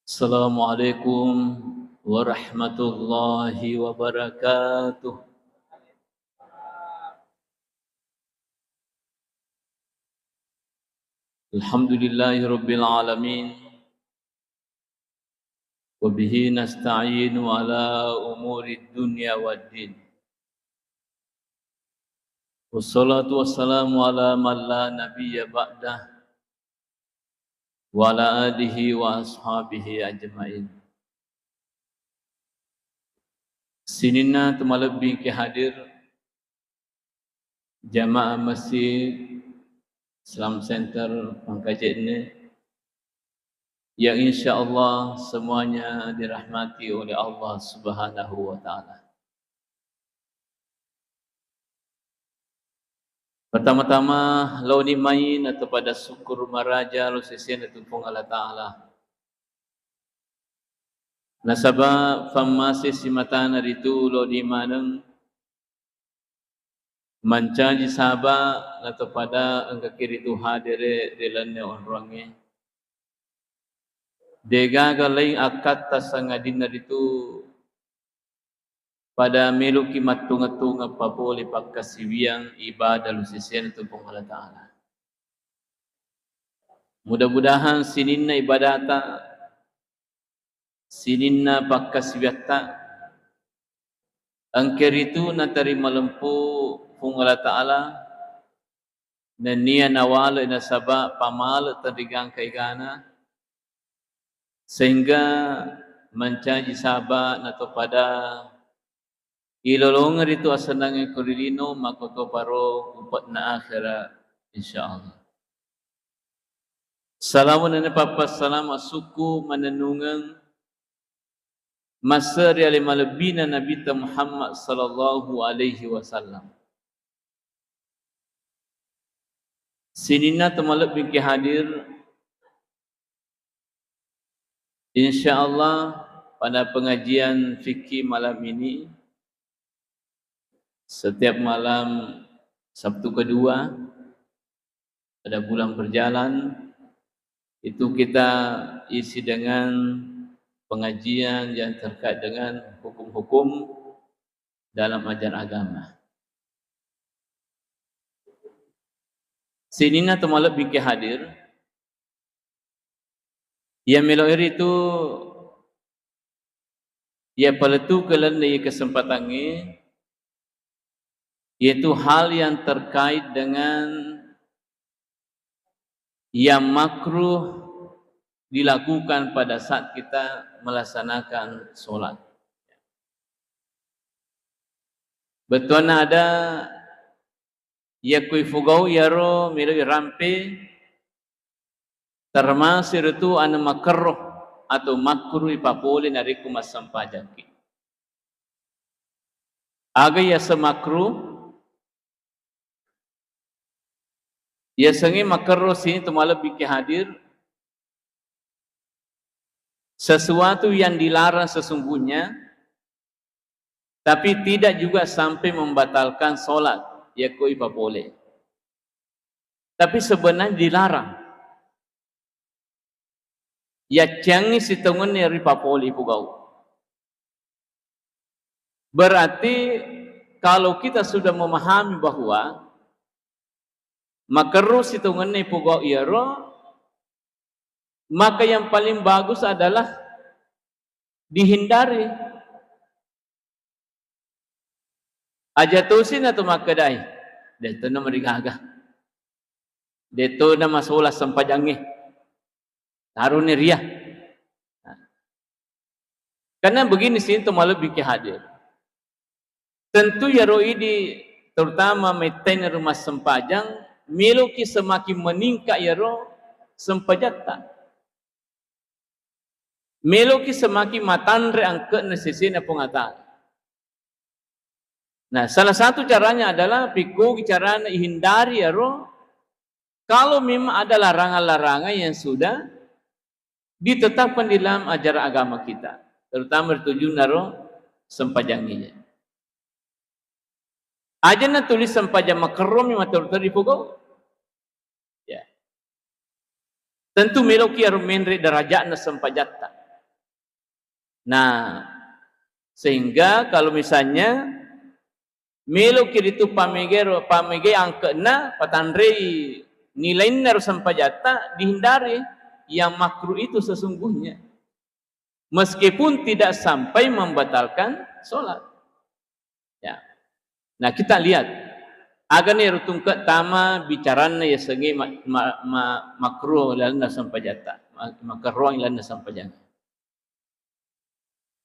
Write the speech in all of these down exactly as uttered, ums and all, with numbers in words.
Assalamualaikum warahmatullahi wabarakatuh. Alhamdulillahi rabbil alamin. Wa bihi nasta'inu ala umuri dunya waddin. Wassalatu wassalamu ala man la nabiyya ba'dah, wa ala alihi wa ashabihi ajma'in. Sininna tumalebbi ki hadir, jamaah Masjid Islam Center Pangkajene, yang insya Allah semuanya dirahmati oleh Allah Subhanahu wa Ta'ala. Pertama-tama, laoni mai natopada syukur maraja lo sesena tu Puang Allah Ta'ala. Nasaba fammase simatana ritu laoni maneng mancaji saba natopada engka kiritu hadere ri lalenna onroangnge. Degaga laing akkatta sangadinna ritu pada meloki mattunga-tunga papole pakkasiwiang ibadah lo sesena tu Puang Allah Ta'ala. Mudah-mudahan sininna ibadata, sininna pakkasiwiatta, engka ritu natarima lempu Puang Allah Ta'ala, nennia nawale nasaba pamale tenrigangka egana, sehingga mancaji saba natopada ilolongeng ritu asenangnge ko ri lino makkotoparo upe'na akhera, insya Allah. Salamu nene pappassalama sukku manennungeng masse ri ale malebbina Nabitta Muhammad sallallahu alaihi wasallam. Sininna tomalebbiki hadir, insya Allah pada pengajian fikih malam ini, setiap malam Sabtu kedua pada bulan berjalan, itu kita isi dengan pengajian yang terkait dengan hukum-hukum dalam ajar agama. Sininna tomalebbiki hadir, iya melo iritu iya palettukeng lalenna iye kesempatangnge, yaitu hal yang terkait dengan yang makruh dilakukan pada saat kita melaksanakan sholat. Bettuanna ada, yakko ifugau iyaro melo irampe, termasuk itu anu makerro atau makruh ipapole narekko massempajangki. Aga yaseng makruh? Yasengnge makerro sini tomalebbiki hadir, sesuatu yang dilarang sesungguhnya, tapi tidak juga sampai membatalkan sholat, yakko ipapole. Tapi sebenarnya dilarang. Yacciangngi sitongenna ripapole ipugau. Berarti kalau kita sudah memahami bahwa makerro sitongenna ipugau iyaro, maka yang paling bagus adalah dihindari. Aja tosi na to makkedai, de to na marigaga. De to na masola sempajangnge. Taruni ria. Karena begini sini tomalebbiki hadir. Tentu yaro idi, terutama mettena rumah sempajang, meloki semakin meningkat yaro sempajatta. Meloki semakin matanre angke'na sesena Puang Allah Ta'ala. Nah, salah satu caranya adalah pikkogi carana ihindari yaro, kalau memang ada larangan-larangan yang sudah ditetapkan di dalam ajaran agama kita, terutama ri tujunna ro sempajangnge. Aja na tuli sempajang makerromi matteru-teru ripogau. Ya. Tentu meloki aro menre derajatna sempajatta. Nah, sehingga kalau misalnya meloki ritu pamegero, pamege angke'na, patanrei nilainna ro sempajatta, dihindari yang makruh itu sesungguhnya. Meskipun tidak sampai membatalkan sholat. Ya. Nah, kita lihat. Agani rutungke tama bicaranna yasengnge ma-, ma-, ma-, makruh lalenna sempajatta. Ma-, makerroang lalenna sempajang.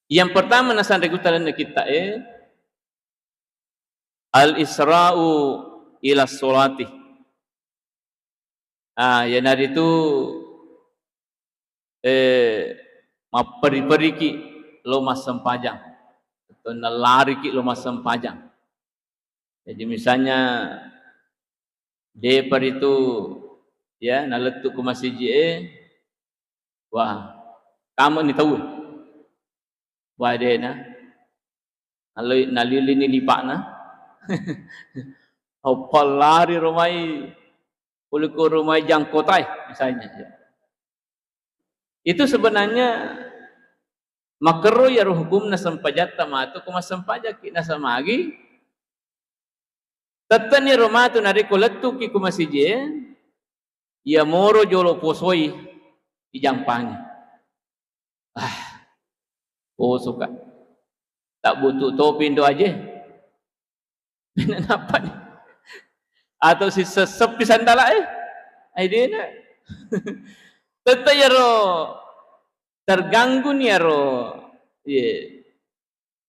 Yang pertama nasanre gutalenna kitta e, al-isra'u ila sholati. Ah, iyanaritu, eh, mapperi-periki lo massempajang, atau nalariki lo massempajang. Jadi misalnya, depa ritu, ya, nalettu ku masiji e, wah, kameni tau. Wah, dena. Naloi-, nalilini lipa'na. Oppallari romai, uliku romai jangkotai, misalnya. Itu sebenarnya makerro iyaro hukumna sempajatta matu ko massempajakki, nasamagi tette'ni ro matu narekko lettuki ko masiji e, iya moro jolo posoi ijampangi. Ah, posoka. Tak butuh topi ndo aje. Nappa atau sisesseppi sandala e. Ai dena. Tette iyaro terganggu ni iyaro. Iye.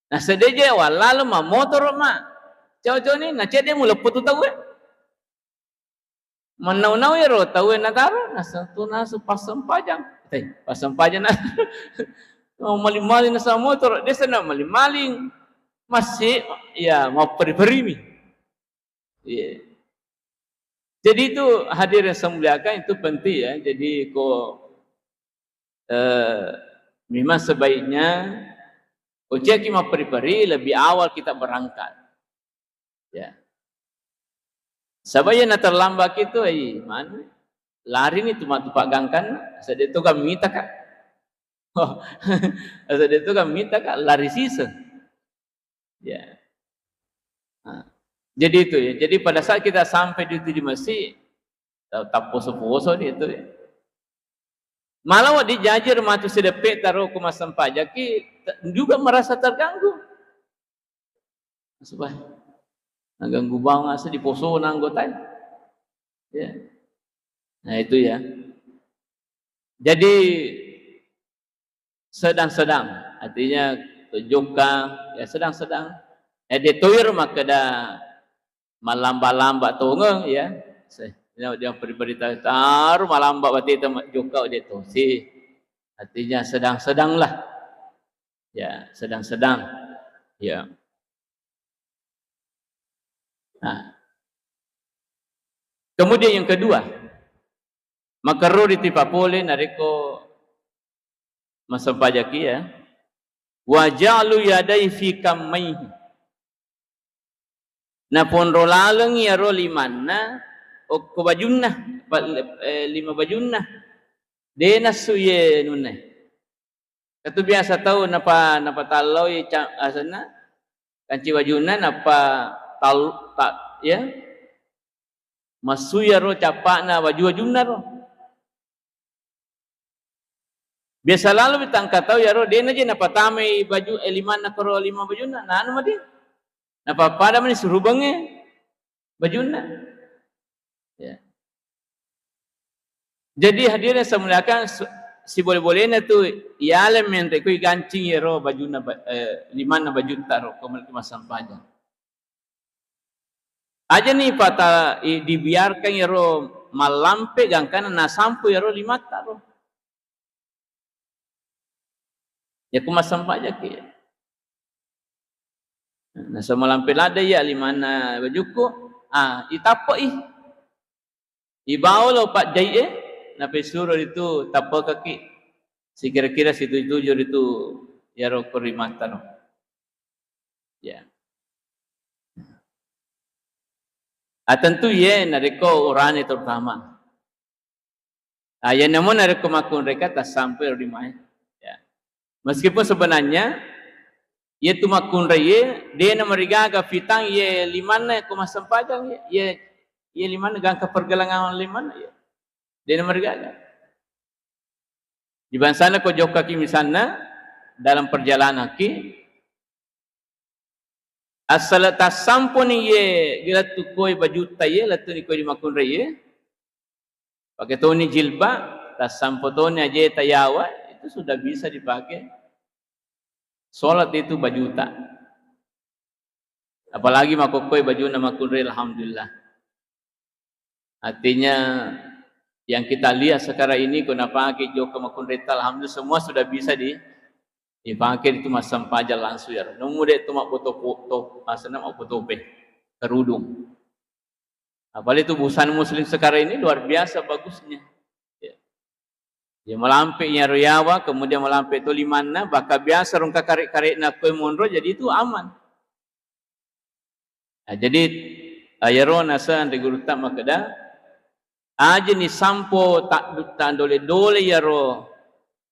Nasedeje wallaleng mammotoro ma. Cau-cau ni nacedde muleppu tu tau e. Mannau-nau iyaro tauwe nataro, nasentu nasu passempajang. Eh, passempajang na-, oh, maling-maling nasaba motoro, desa na maling-maling. Masih, ya, mapperi-perimi. Iya. Jadi itu hadirin yang saya muliakan, itu penting ya. Jadi ko, eh, memang sebaiknya ko ciaki mapperi-peri lebih awal kita berangkat. Ya. Saba iya naterlambaki tu, ai, manu, larini tu matu paggangkanna, asa de to gammita ka. Oh, asa de to gammita ka, lari siseng. Ya. Nah, jadi itu ya. Jadi pada saat kita sampai di, di masjid, ta-, tapposo-poso ni itu ya. Malah wedding jaji ro matu sideppe taro ko massempajaki, te-, juga merasa terganggu. Nasaba naganggu bawang asa diposona anggotae. Ya. Nah, itu ya. Jadi sedang-sedang, artinya jokka, ya sedang-sedang. Eh, de toiro makkeda malamba-lamba tongeng, ya. Se-, dia, dia beri-, berita taru malamba bateta ma-, jokka de tosi. Artinya sedang-sedanglah. Ya, sedang-sedang. Ya. Nah. Kemudian yang kedua, makerro ritipa pole narekko massempajaki ya. Wa ja'lu yadai fi kammaihi. Naponro laleng iyaro limanna okko bajunna, pa-, eh, lima bajunna. De nassu iye nunna. Katu biasa tau napa-, napatalloi ca-, asenna, kanci bajunna, nappa tal-, ta-, ya, massu iyaro cappa'na baju-bajunna ro. Biasa lalo mi tangka tau iyaro, de naje napatamai baju, eh, limanna koro lima bajunna, nanu madi. Napappada mani surubengnge bajunna. Ya. Jadi hadirin yang saya muliakan, se-, sibole-bolena tu yaleng menre ko igancing iyaro bajunna ba-, eh, limanna bajutta ro ko melli massempajang. Aja ni pata-, i-, dibiarkan iyaro mallampe gangkana nasampu iyaro limatta ro. Yakko massempajaki. Nasaba malampe ladde iya limanna bajukku, ah, itappe'i. Ibawa lo pajjai'e, napesuro ritu tappekekki. Sikira-kira situju-tuju ritu iyaro ko limatta ro. Ya. Ah, tentu iye narekko orane terutama. Ah, iyanamo narekko makkunraika tassampai ro limae. Ya. Meskipun sebenarnya, iye tu makkunrai iye, de' namarigaga fitang iye limanna ko massempajang iye, iye, iye limanna gangka pergelangan limanna iye. De' namarigaga. Di bangsana ko jokkaki misalna dalam perjalananki, assala tassamponi iye lettu koi bajutta iye, lettuni koi di makkunrai iye, pake toni jilbab, tassampo toni ajeta yawa, itu sudah bisa dipakai. Sholat itu bajuta. Apalagi makokkoi bajunna makkunrai, alhamdulillah. Artinya, yang kita lihat sekarang ini, ko napake jokka makkunraita, alhamdulillah, semua sudah bisa di-, dipakai itu massempajang langsung iyaro. Nemu de' tu mabboto po-, to-, asenna mabbotope, kerudung. Apalagi itu busana muslim sekarang ini luar biasa bagusnya. Ya. Ya, malampe iyaro yawa, kemudian malampe to limanna, bahkan biasa rongka kare-kare'na koi monro, jadi itu aman. Nah, jadi, eh, iyaro nasa anre gurutta makkeda, ajani sampo taddutta dole-dole iyaro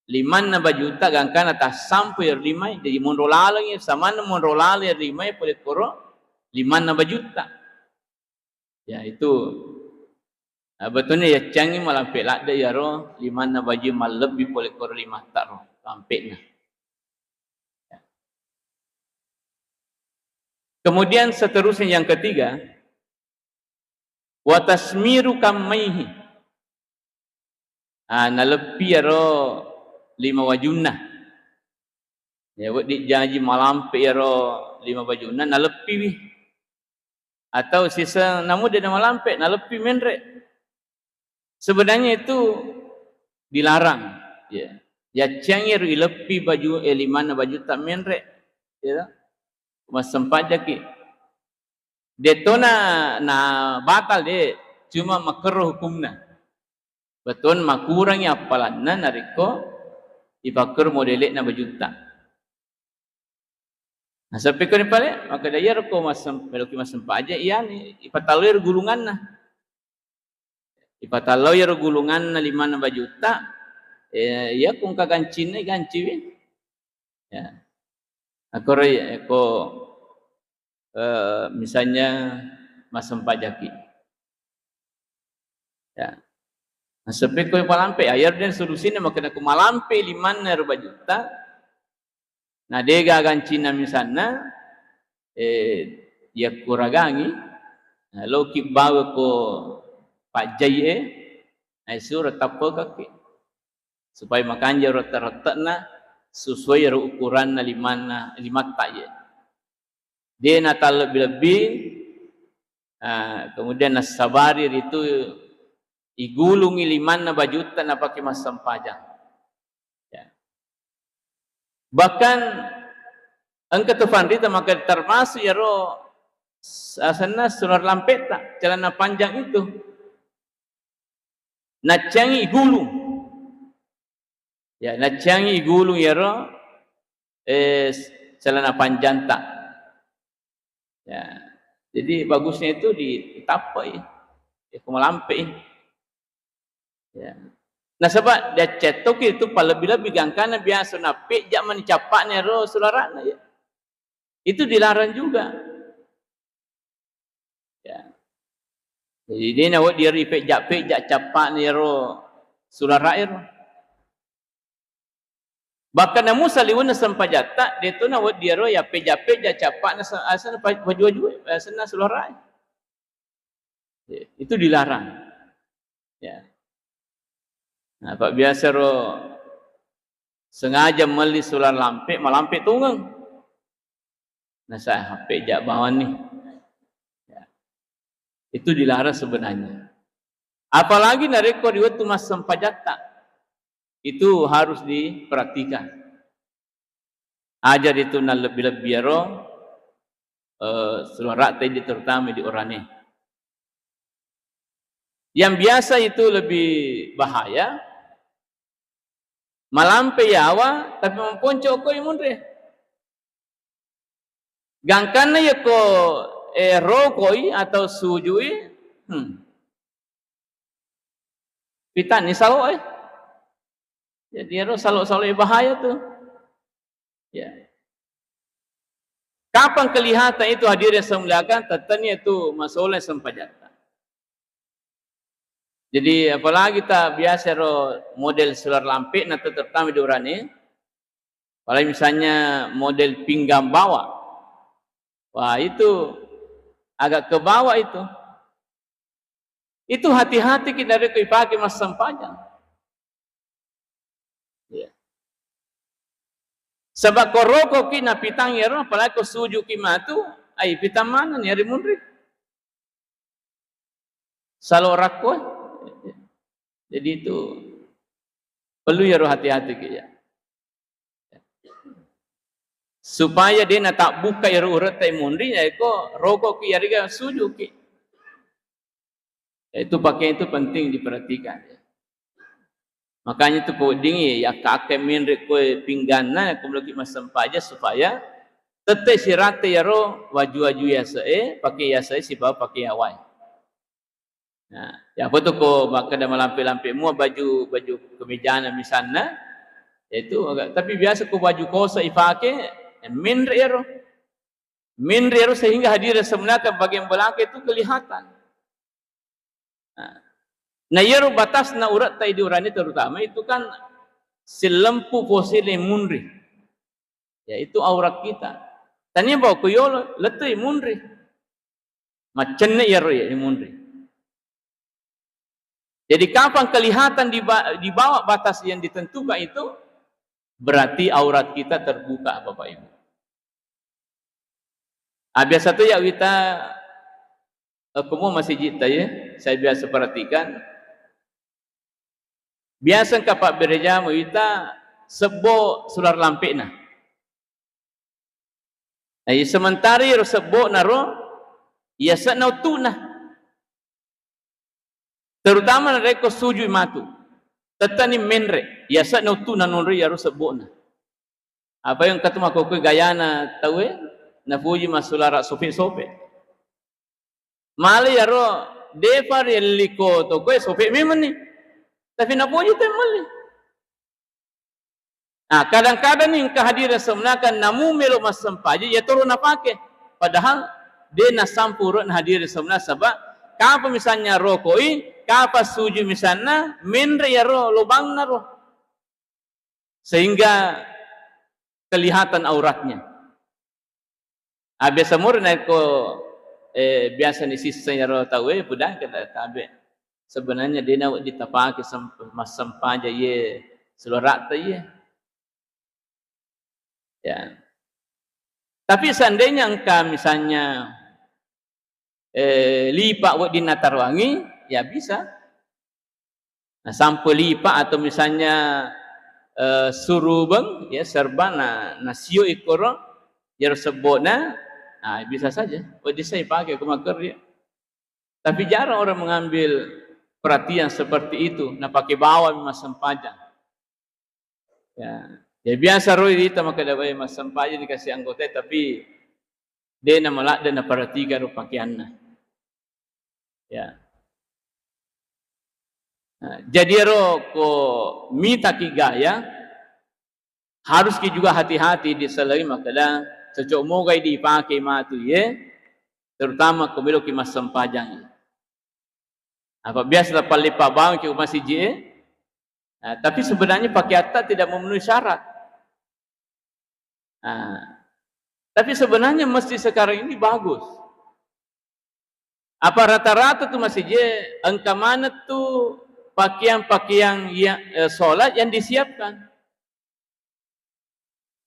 limanna bajutta, gangkana tassampo iyaro limai, jadi monro laleng iya, samanna monro laleng iyaro limai, pole koro limanna bajutta. Ya, itu. Nah, betulna yaccangngi malampe ladde iyaro limanna baju mallebbi pole koro limatta ro, lampe'na. Ya. Kemudian seterusnya yang ketiga, wa tasmiru kammaihi. Ah, naleppi iyaro lima wajunna. Ya, wedding jaji malampe iyaro lima bajunna, naleppiwi. Atau siseng namu de' namalampe, naleppi menre. Sebenarnya itu dilarang, ya. Yacciang iyaro ileppi baju, eh, limanna bajutta menre, ya. Massempajaki. De'tona na batal de', cuma makerro hukumna. Betul makurangi appalanna narekko ipakkero modele'na bajutta. Nasappi koni pale, makkeda iyaro ko massem-, meloki massempajang, iyani ipatalloi ro gulunganna. Ipatalloi ro gulunganna limanna bajutta, eh, iya ko engka gancinna, iganciwi. Ya. Akkoro iya, ko, eh, misalnya massempajaki. Ya. Nasappi ko palampe, ya, iyaro den solusinna makkeda ko malampe limanna ro bajutta, na de' gaga gancinna misalna, eh, yakkuragangi, na loki bawa ko pajjai e, na isuro tappekakki. Supaya makanja rette-rette'na sesuai ro ukuranna limanna, limatta iye. De' natallebbi-lebbi, ah, kemudian nassabari ritu igulungi limanna bajutta napake massempajang. Ya. Bahkan engka tu fanrita maka termasuk iyaro s-, asenna sular lampetta, celana panjang itu. Nacciangi igulung. Ya, nacciangi igulung iyaro, eh, s-, celana panjanta. Ya. Jadi bagusnya itu di-, ditappai. Ya, ko malampe. Ya. Nasaba diaccettoki itu palebbi-lebbi gangkana biasa napejja mani cappa'na iyaro sulara'na, ya. Itu dilarang juga. Ya. Jadi, de' nawedding iyaro ipejja-pejja cappa'na iyaro sulara' ero. Bahkan namu saliwenna sempajatta, de' to nawedding iyaro yapejja-pejja cappa'na se-, asenna pa-, waju-waju, asenna sulara'. Ya, itu dilarang. Ya. Nah, apa biasa ro sengaja melli sular lampe, malampe tongeng. Nasa H P ja bawang nih. Ya. Itu dilarang sebenarnya. Apalagi narekko di wettu massempajatta, itu harus diperhatikan. Aja itu nalebbi-lebbi ero, eh, sulara'ta idi terutama di orane. Yang biasa itu lebih bahaya, malampe yawa tapi mamponco koi munre. Gangkanna yako, eh, rokoi atau sujui, hmm. Pitanni salo, eh. Jadi ero salo-salo bahaya tuh. Ya. Kapan kelihatan itu, hadirin yang saya muliakan, tettani itu masolang sempajatta. Jadi apalagi ta biasa ro model sular lampe na, terutama di urane, apalagi misalnya model pinggang bawah, wah, itu agak ke bawah itu. Itu hati-hati kita narekko ipake massempajang. Ya. Sebab ko rokoki napitang iyaro, apalagi ko sujuki matu, ai pitang maneng iyari munri. Salo rakko. Jadi itu perlu iyaro hati-hati ki ya. Supaya de natabbukka iyaro uretta munri, yako rokoki iyariga sujuki. Itu pakaian itu penting diperhatikan. Makanya itu ko weddingngi yakka-akka menre koe pingganna, ko meloki massempajang supaya tette siratte iyaro waju-waju yase'e, pake yase'e sibawa pake yawae. Nah, ya apa tu ko makkeda malampe-lampe mua baju, baju kemejana misalna, itu agak, tapi biasa ko baju kosa ipake, eh, menre iyaro. Menre iyaro sehingga hadirin sebenarnya bagian belakang itu kelihatan. Nah, nah, iyaro batasna uretta di urane terutama itu kan silempu posile munri. Ya, itu aurat kita. Tania bawa kuyolo, letui munri. Macenne iyaro ya munri. Jadi kapan kelihatan di ba-, di bawah batas yang ditentukan itu, berarti aurat kita terbuka, Bapak Ibu. Ah, biasa tu ya wita, eh, kemu masih jita ya, saya biasa perhatikan. Biasa engka pabbereja mu wita sebbo sular lampe'na. Nah, iya sementara iyaro sebbo'na ro, iya se'na uttu'na. Terutama narekko sujui matu. Tettani menre, iya se'na uttu'na nonroi iyaro sebbo'na. Apa yang ketemu aku ke gayana tauwe, napuji massulara sope-sope. Male iyaro depa rielliko to koe sope memenni. Tapi napuji temmelli. Nah, kadang-kadang ni engka hadirin sebenarnya namu melo massempajang, ya toro napake. Padahal de nasampureng hadirin sebenarnya, sebab kapa misalnya rokoi, kapa suju misalnya, menre iyaro lobangna ro. Sehingga kelihatan auratnya. Ah, biasa murni ko, eh, biasa ni sissa iyaro tauwe, pudang kena tabe. Sebenarnya de nawedding tapake sem-, massempajang ye sulara'ta ye. Ya. Tapi seandainya engka misalnya, eh, lipa wedding nataroangi, ya bisa. Nah, sampo lipa atau misalnya, eh, surubeng, ya, serban, nah, nasio ikkoro, iyaro sebbo'na, nah, bisa saja. Wedding sai pake ko makerri. Tapi jarang orang mengambil perhatian seperti itu, napake bawang massempajang. Ya, ya biasa roi rita makkeda bae massempajang dikasih anggota, tapi de namaladde naperhatikan ro pakeanna. Ya. Nah, jadi ero ko mitaki gaya, harus ki juga hati-hati di selai makkeda cocok mogai dipake matu ye, terutama ko meloki massempajang ye. Apa biasa tapallepa bawang ki masiji e. Nah, tapi sebenarnya pakeatta tidak memenuhi syarat. Nah, tapi sebenarnya masjid sekarang ini bagus. Apa rata-rata tu masiji e, engka maneng tu pakaian-pakaian ya, eh, sholat yang disiapkan.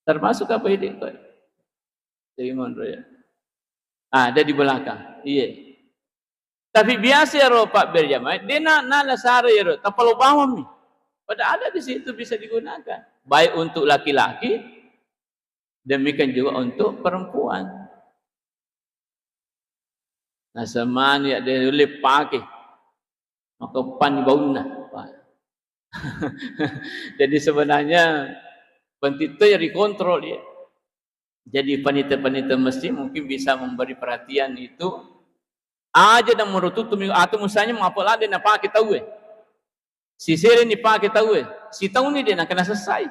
Termasuk apa ini? Jadi monro ya. Ah, ada di belakang. Iya. Tapi biasa ero pabberjamaah, de na, na nasara ero, tapalo bawang mi. Padahal ada di situ bisa digunakan. Baik untuk laki-laki, demikian juga untuk perempuan. Nah, semani ya de ulle pake. Maka pan baunna. Wah. Jadi sebenarnya penting tu ya dikontrol ya. Jadi panitia-panitia masjid mungkin bisa memberi perhatian itu aja dan merututu atau misalnya mapalade napake tauwe. Sisere ni pake tauwe, sitauni de nakena selesai.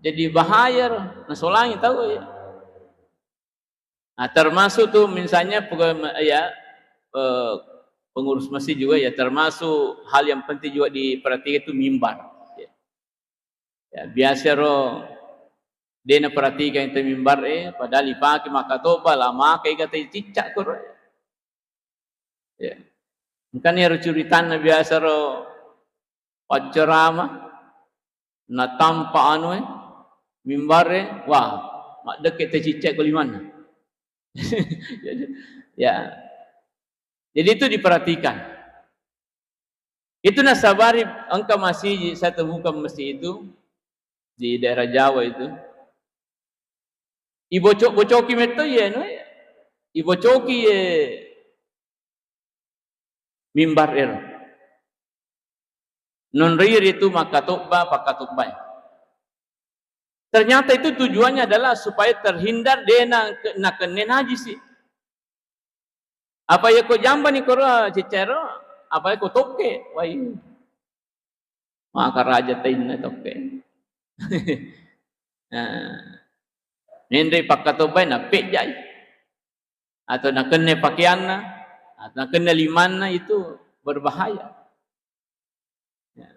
Jadi bahaya ro, nasolangi tau ya. Nah, termasuk tuh misalnya pegawai ma-, ya, eh, pengurus masjid juga ya, termasuk hal yang penting juga diperhatikan itu mimbar. Ya. Ya, biasa ro de' naperhatikan itu mimbar eh, padahal ipake makkatobba, la maka iga tecicca koro. Ya. Engkani ero curitanna biasa ro paccerama, natampa anu e, mimbar e, wah, maddekke tecicca ko limanna. Ya. Jadi itu diperhatikan. Itu nasabari engka masiji saya temukan masjid itu di daerah Jawa itu. Ibocok-bocoki metto iye anu e, ibocoki iye mimbar ero. Nonroi ritu makkatobba, pakkatobbai. Ternyata itu tujuannya adalah supaya terhindar de' na-, nakenne najisi. Apa iya ko jambani koro cicero, apa iya ko tokke, wai. Maka raja tainna tokke. Nah, menre pakkatobbai na pejjai. Atau nakenne pakeanna, atau nakenne limanna, itu berbahaya. Ya.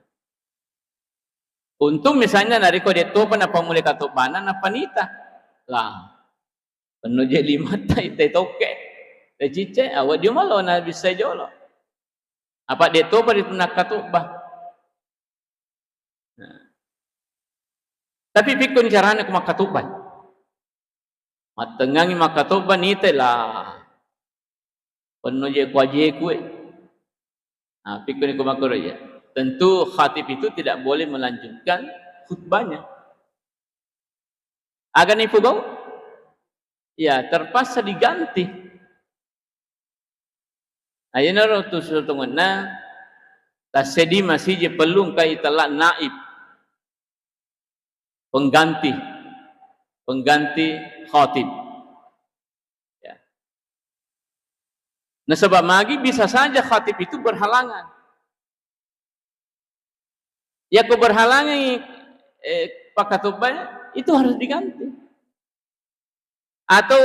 Untung misalnya narekko de' topa napammulai katobbana napanita. Lah, penno je limatta ite tokke. Te cicce, awa dio malo na bisa jolo. Apa de' topa di nakkatobba. Nah. Tapi pikkuni carana ko makkatobba. Mattengngangi makkatobba nite lah. Penno je kuajeku e. Nah, pikkuni ko makkoro ya. Tentu khatib itu tidak boleh melanjutkan khutbahnya. Aga nipogau? Ya, terpaksa diganti. Nah, iyanaro tu susungenna tassedi masiji pellu engka itella naib, pengganti, pengganti khatib. Ya. Nasaba magi bisa saja khatib itu berhalangan. Yako berhalangi, eh, pakkatobbae, itu harus diganti. Atau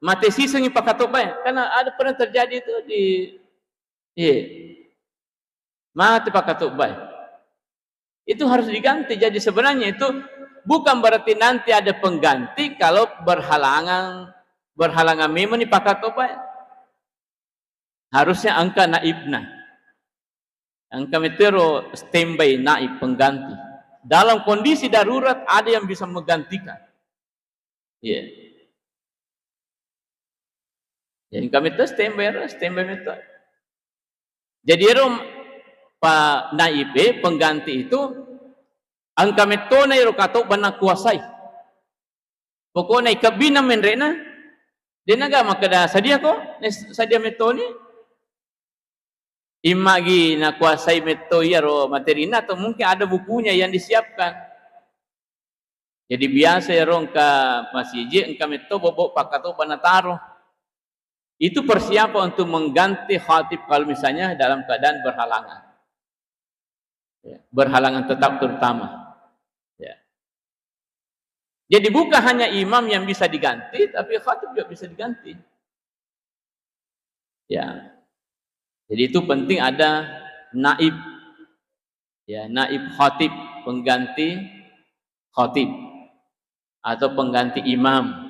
mate sisengi pakkatobbae. Karena ada pernah terjadi itu di, iya. Mate pakkatobbae. Itu harus diganti. Jadi sebenarnya itu bukan berarti nanti ada pengganti kalau berhalangan, berhalangan memang ni pakkatobbae. Harusnya engka naibna. Engka metero standby naib pengganti. Dalam kondisi darurat ada yang bisa menggantikan. Iya. Ya, engka metto standby, standby metto. Jadi ero pa naibe pengganti itu engka mettona ero katobba nakuasai. Pokokna ikebbina menre'na, de'na ga makkeda sadiako, ne sadia mettoni. Immagi nakuasai metto iyaro materina atau mungkin ada bukunya yang disiapkan. Jadi biasa iyaro engka masiji, engka metto bobo pakkatobba nataro. Itu persiapan untuk mengganti khatib kalau misalnya dalam keadaan berhalangan. Ya, berhalangan tetap terutama. Ya. Jadi bukan hanya imam yang bisa diganti, tapi khatib juga bisa diganti. Ya. Jadi itu penting ada naib. Ya, naib khatib, pengganti khatib atau pengganti imam.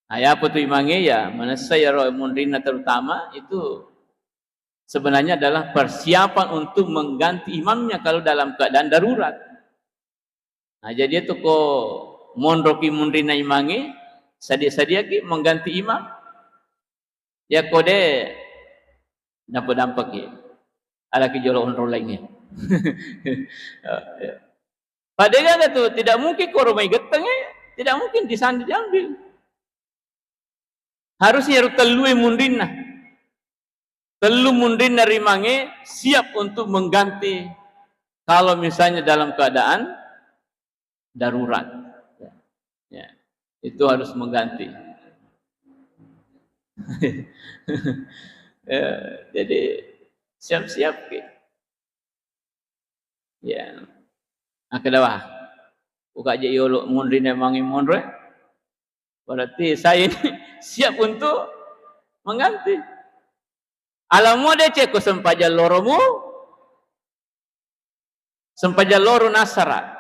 Nah, ya apa tu imangnge ya, manessa iyaro munrinna terutama itu sebenarnya adalah persiapan untuk mengganti imamnya kalau dalam keadaan darurat. Nah, jadi itu ko monroki munrinna imangnge, sadia-sadiaki mengganti imam. Ya ko de, dampa-dampaki. Alaki jolo onrong laingnge. Padahal tu tidak mungkin koro mai gettengnge, tidak mungkin di sana diambil. Harusnya ero tellue munrinna. Tellu munrinna rimangnge siap untuk mengganti kalau misalnya dalam keadaan darurat. Ya, itu harus mengganti. Ya, jadi siap-siap ki. Ya. Nah, kedua. Ko kaja yolo monri na mangi monro, berarti saya ini siap untuk mengganti. Alamu de ceko sempajang loromu, sempajang loro nasara.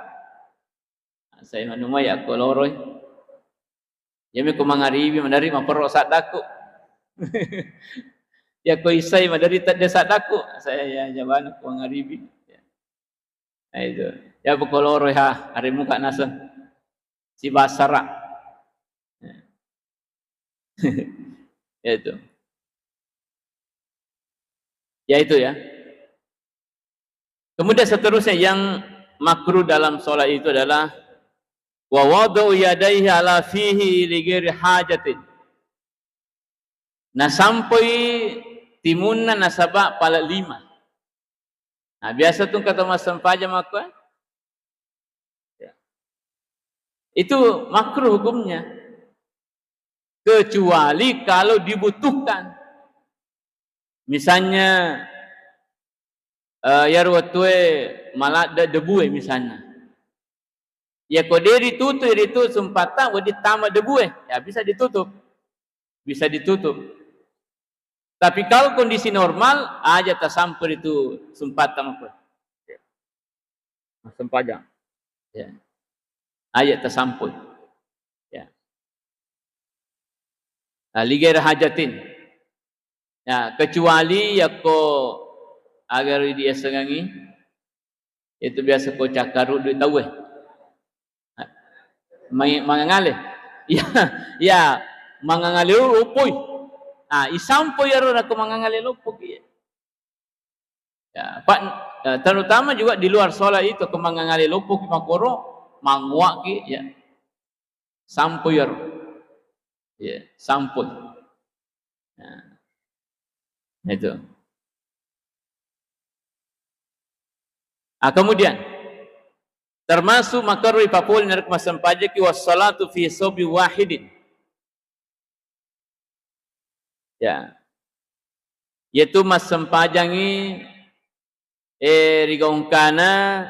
Saya manuma ya ko loroi. Yami ko mangaribi madari maperro saddaku. Ya ko isai madari tedde saddaku. Saya ya jabana ko mangaribi. Nah, itu. Ya, poko loro ha, hari muka naseng. Si basara. Ya, itu. Ya, itu ya. Kemudian seterusnya yang makruh dalam sholat itu adalah wa wadau yadaihi ala fihi li ghairi hajatin. Nasampoi timunna nasaba pala lima. Nah, biasa tu kata massempajang makko, eh? Ya. Itu makruh hukumnya. Kecuali kalau dibutuhkan. Misalnya, eh, yaro wettue maladde debue misalnya. Ya ko de ditutup itu sumpata, wedi tama debue, ya bisa ditutup. Bisa ditutup. Tapi kalau kondisi normal, aja tasampur itu sumpata makko. Massempajang. Ya. Aja tasampur. Ya. Nah, li ghairi hajatin. Ya, kecuali yakko agar diasengangi, itu biasa ko cakkaruddu tauwe. Mai-, mangangale. Ya, ya, mangangale loppoi. Ah, isampoi yaro nako mangangale loppoki. Ya, Pak, eh, terutama juga di luar sholat itu, ko mangangale loppoki makoro, manguaki, ya. Sampoi yaro. Ya, sampoi. Nah, itu. Ah, kemudian, termasuk makruh ipapole narekko massempajangki wassalatu fi saubin wahidin. Ya. Yaitu massempajangi, eh, rigaungkana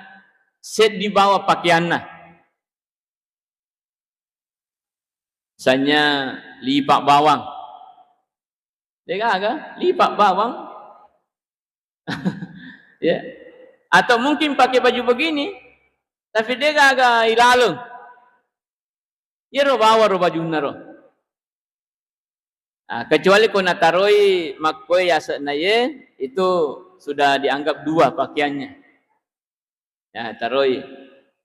seddi bawa pakeanna. Misalnya lipa bawang. Degaga, lipa bawang. Ya. Atau mungkin pakai baju begini, tapi degaga ilaleng. Iyaro bawang ro bajunna ro. Ah, kecuali ko nataroi makkoe yase'na ye, itu sudah dianggap dua pakaiannya. Ya, taroi.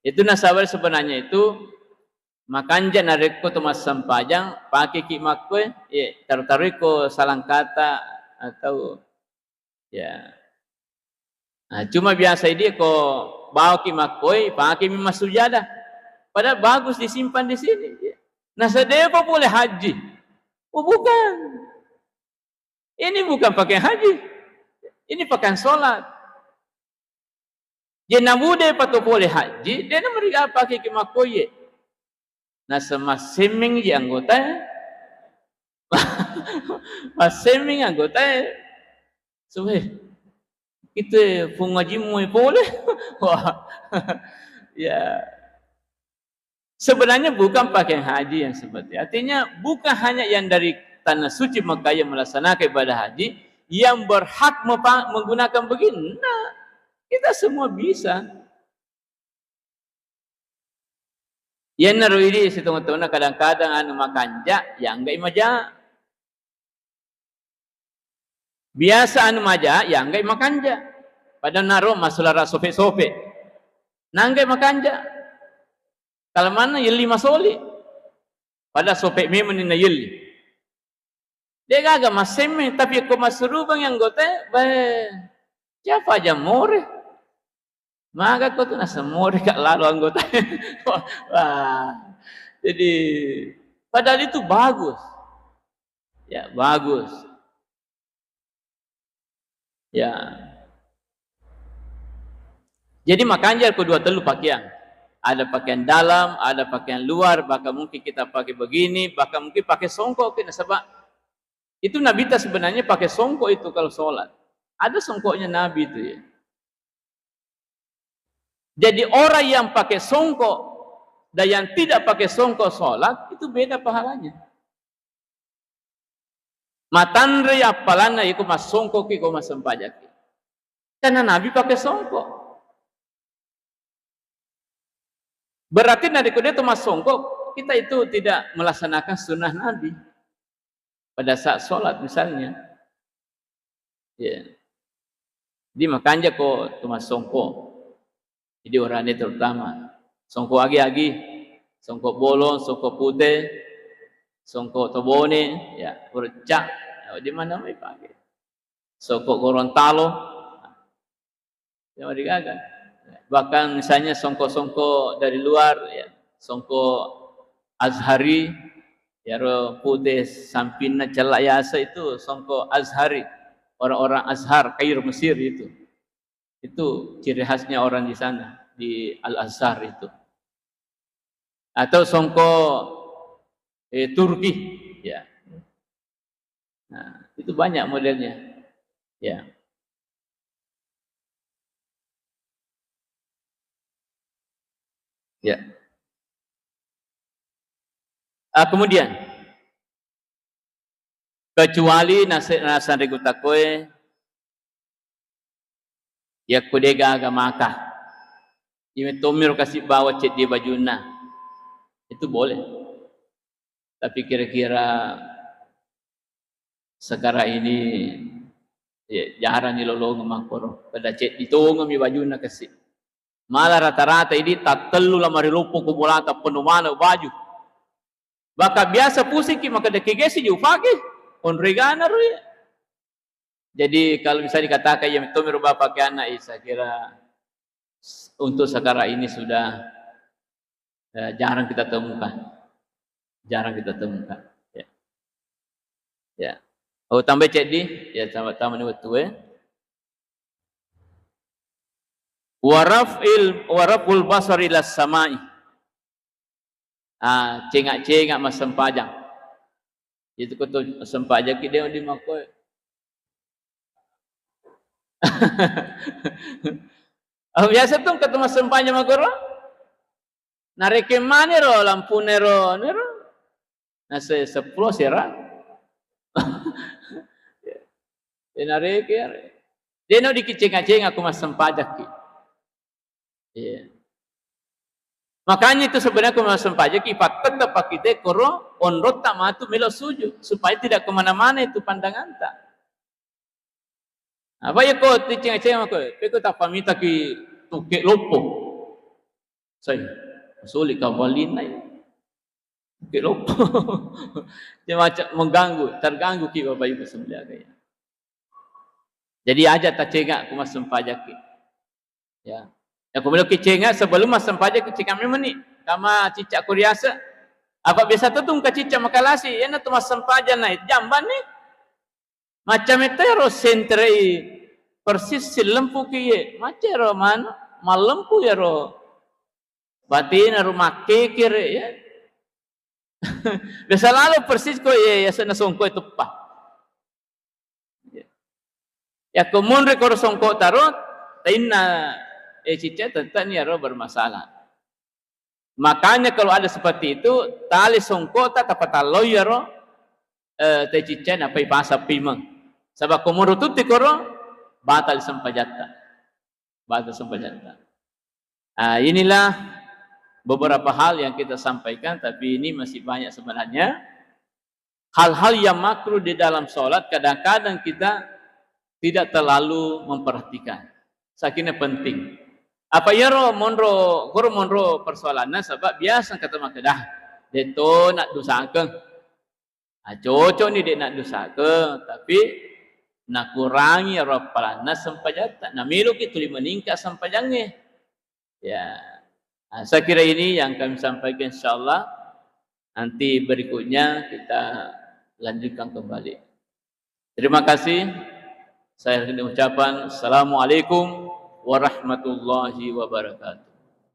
Itu nasaba sebenarnya itu makanja narekko to massempajang, pakeki makkoe, ye, taro-taroi ko salangkata atau Ya. Nah, cuma biasa idi ko baoki makkoi, pakemi massujada. Padahal bagus disimpan di sini. Nasedepa pole haji. Oh, bukan. Ini bukan pakaian haji. Ini pakaian sholat. Je namude pato pole haji, de nameriga pakeki makkoiye. Naseng massemmeng ji anggotae. Massemmeng anggotae. Suwe. Itu pung ajimmu pole. Wah. Ya. Sebenarnya bukan pakaian haji yang seperti, artinya bukan hanya yang dari tanah suci Mekah yang melaksanakan ibadah haji yang berhak mepa-, menggunakan begini. Nah, kita semua bisa. Yennaro idi sitongeng-tongengna kadang-kadang anu makanja, yanggai maja. Biasa anu maja, yanggai makanja. Pada naro masulara sope-sope. Nanggai makanja. Kalamanna yelli masoli. Pada sope memang ni na yelli. Degaga massemmeng, tapi ko massurubang anggota, beh, siapa aja more. Maga ko tu naseng more ka lalo anggota. Wah, jadi padahal itu bagus. Ya, bagus. Ya. Jadi makanja ko dua tellu pakaian. Ada pakaian dalam, ada pakaian luar, bahkan mungkin kita pakai begini, bahkan mungkin pakai songkok kita sebab itu Nabi ta sebenarnya pakai songkok itu kalau sholat. Ada songkoknya Nabi itu ya. Jadi orang yang pakai songkok dan yang tidak pakai songkok sholat, itu beda pahalanya. Matanre appalanna iko massongkoki ko massempajaki. Karena Nabi pakai songkok. Berarti narekko de to massongkok, kita itu tidak melaksanakan sunnah Nabi pada saat sholat misalnya. Ya. Jadi makanja ko to massongkok. Jadi orane terutama songkok agi-agi, songkok bolong, songkok pute, songkok tobone, ya, recca, ya, di mana mai pake. Songkok Gorontalo, ya, marigaga. Bahkan misalnya songkok-songkok dari luar, ya, songkok Azhari, yaro pute sampinna cella yasa itu songkok Azhari, orang-orang Azhar, Kairo, Mesir itu. Itu ciri khasnya orang di sana, di Al-Azhar itu. Atau songkok, eh, Turki, ya. Nah, itu banyak modelnya. Ya. Ya. Ah, kemudian, kecuali nase-, nasanre gutakoe, yakko de gaga maka. Ime tommiro kasi bawa ceddi bajunna. Itu boleh. Tapi kira-kira sekarang ini, ya, jarang ni lolongeng makkoro. Pada ceddi tongeng mi bajunna kasi. Malah rata-rata idi tattellu la mariloppo ko bolata penuh mana baju. Bahkan biasa pusingki makkeda kegesi je upake, onroi gana ro ya. Jadi kalau bisa dikatakan ya tomiro bapa ke anak, eh, saya kira s-, untuk sekarang ini sudah, eh, jarang kita temukan. Jarang kita temukan. Ya. Ya. Oh, tambah ceddi, ya, tambah, tambah ni wettu, eh. Waraf'il, waraf'ul basar ila samai. Ah, cenga-cenga massempajang. Itu ko to sempajang ki de di makko. Oh, biasa tu engka tu massempajang makkoro. Narekeng manero lampune ro, nero. Nase seppulo sera. Ya, narekeng are. Deno dikicenga-cenga ko massempajakki. Iya. Makanya itu sebenarnya ko massempajakki, ipattettepakki te koro onrotta matu melo sujud supaya tidak kemana-mana itu pandanganta. Apa ya ko ticenga-cenga ko, peko tappamitaki tukke loppo. Sai, suli kawalinna ya. Tukke loppo. Dia macam mengganggu, terganggu ki Bapak Ibu sekalian ya. Jadi aja tacenga ku massempajakki. Ya. Ya ko melo kicenga sebelum massempajakki cenga memang ni. Kama cicak kuriase. Apa biasa tu tungka cicak makalasi, ya na tu massempajang na jamban ni. Macam itu ro sentrei persis silempuki ye. Macam ro man, malempu ya ro. Batina ro makkekere ya. Biasa lalo persis ko ye, ya sana songko teppa. Ya ko monre koro songko taro, tainna, eh, cicca tetap ni ro bermasalah. Makanya kalau ada seperti itu, tali songkota tapatalloi iyaro, eh, te cicca nappai pasang pimeng. Saba ko monro tutti koro, batal sempajatta. Batal sempajatta. Ah, inilah beberapa hal yang kita sampaikan, tapi ini masih banyak sebenarnya. Hal-hal yang makruh di dalam sholat kadang-kadang kita tidak terlalu memperhatikan. Sakina penting. Apa iyaro monro, guru monro persoalanna sebab biasa kata makkeda, "Deto nak dosakeng." Ah, cocok ni dek nak dosakeng, tapi nakurangi ro appalanna sempajatta. Namiloki tuli meningkat sempajangnge. Ya. Nah, saya kira ini yang kami sampaikan, insyaallah. Nanti berikutnya kita lanjutkan kembali. Terima kasih. Saya akhiri ucapan, Assalamualaikum warahmatullahi wabarakatuh.